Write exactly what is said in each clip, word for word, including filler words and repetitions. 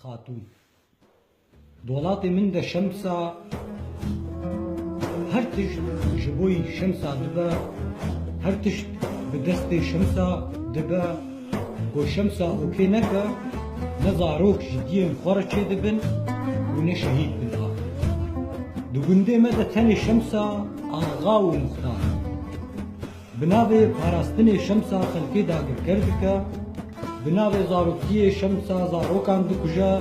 Xatûn. Di welatê min de Şemsa her tişt ji bo yî Şemsa dibe, her tişt bi destê Şemsa dibe. Ku Şemsa okê neke, ne zarok ji diyên xwe re çêdibin û ne şehîd bin axir. Di gundê me de tenê Şemsa axa û muxtar e. Bi navê parastinê Şemsa xelkê dagirker dike, bi navê zarokiyê Şemsa zarokan dikuje,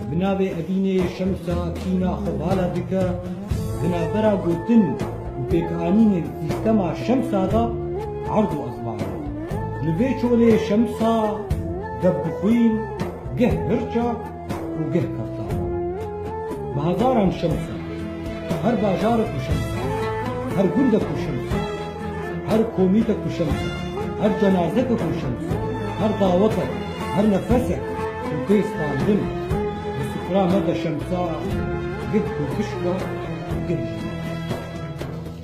bi navê evînê Şemsa kîna xwe vala dike, di navbera gotin û pêkanînên sîstema Şemsa de erd û ezman e. Li vê çolê Şemsa gef bi xwîn, geh hirça, û geh kefta. Bi hezaran Şemsa, her bajarek û Şemsa, her gundek û Şemsa, her komîtek û Şemsa, her cenazeke û Şemsa, her dawetek, her nefesek û tê standin, di sifra me de Şemsa geh ku xişka, geh jî.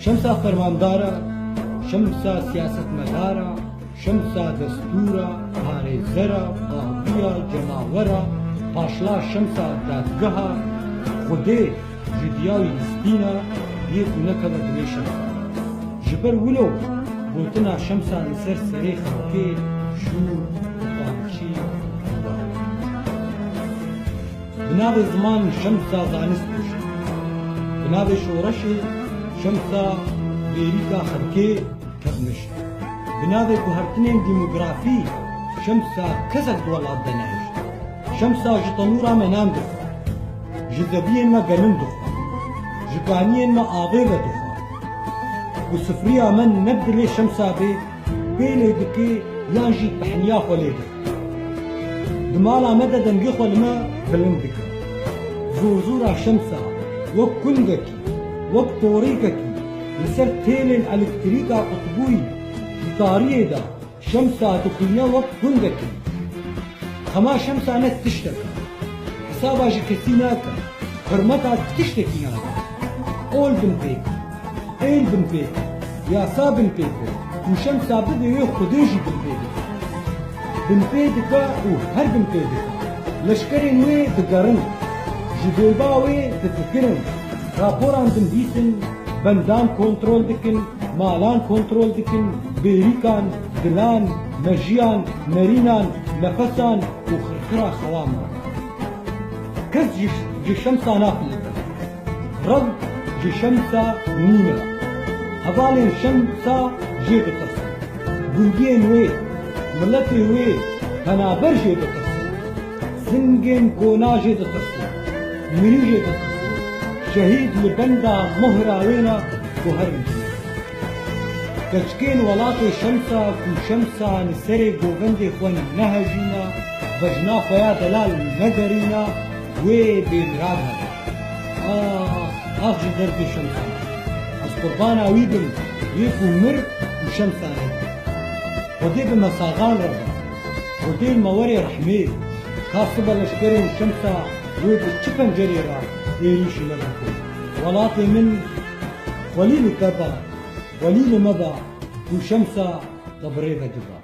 Şemsa fermandar e, Şemsa siyasetmedar e, Şemsa destûr e, parêzer e, qadî ye, cemawer e, paşla Şemsa dadgeh e, Xwedê ji diya wî listîne, yê ku nekeve dilê Şemsa. Ji ber wilo gotina Şemsa li ser serê xelkê şûr û xweşî. Bi navê ziman Şemsa zanist kuşt. Bi navê şoreşê Şemsa bêrîka xelkê kevnişt. Bi navê guhertinên demografî Şemsa kesek di welat de nehişt. Şemsa ji tenûra me nan dixwe. Ji zeviyên me genim dixwe. Ji kaniyên me avê vedixwe. Ku sifriya me ne bi dilê Şemsa bê, pêlê dike yan jî pehniya xwe lê dike. Di mala me de dengê xwe li me bilind dike. Zorzora Şemsa wek kundekî, wek torîkekî li ser têlên elektrîka qutbûyî di tariyê de Şemsa dixwîne wek kundekî. Xema Şemsa ne tiştek e. Hesaba ji kesî nake. Hurmeta tiştekî nake. Ol binpêk, êl binpêk, yasa binpêk e. Û Şemsa bibê wê Xwedê jî binpê dike. Binpê dike û her binpê dike. Leşkerên wê digerin. Ji bêba wê difikirin. Raporan dinivîsin, bendan kontrol dikin, malan kontrol dikin, bêrîkan, dilan, mejiyan, nerînan, nefesan û xirxira xewa me. Kes ji, ji Şemsa nafilite. Rev ji Şemsa nîne. Hevalên Şemsa jê ditirsin. Gundiyên wê, miletê wê, penaber jê ditirsin. Singên kona jê ditirsin. Mirî jê ditirsin. Şehîd li benda mohra wê ne ku herin jî. Keçikên welatê Şemsa ku Şemsa li serê govendê xwe nehejîna, bejna xwe ya delal negerîna, wê bêmirad hebe. Ax, ax ji derdê Şemsa. Ez qurbana wî bim, wê ku mir û Şemsa nekir. Xwedê bi me saxan re be. Xwedê li me were rehmê. Ka sibe leşkerên Şemsa wê bi çi pencerê re êrîşî me bikin? Welatê min, xwelî li te be, xwelî li me be, ku Şemsa te bi rê ve dibe.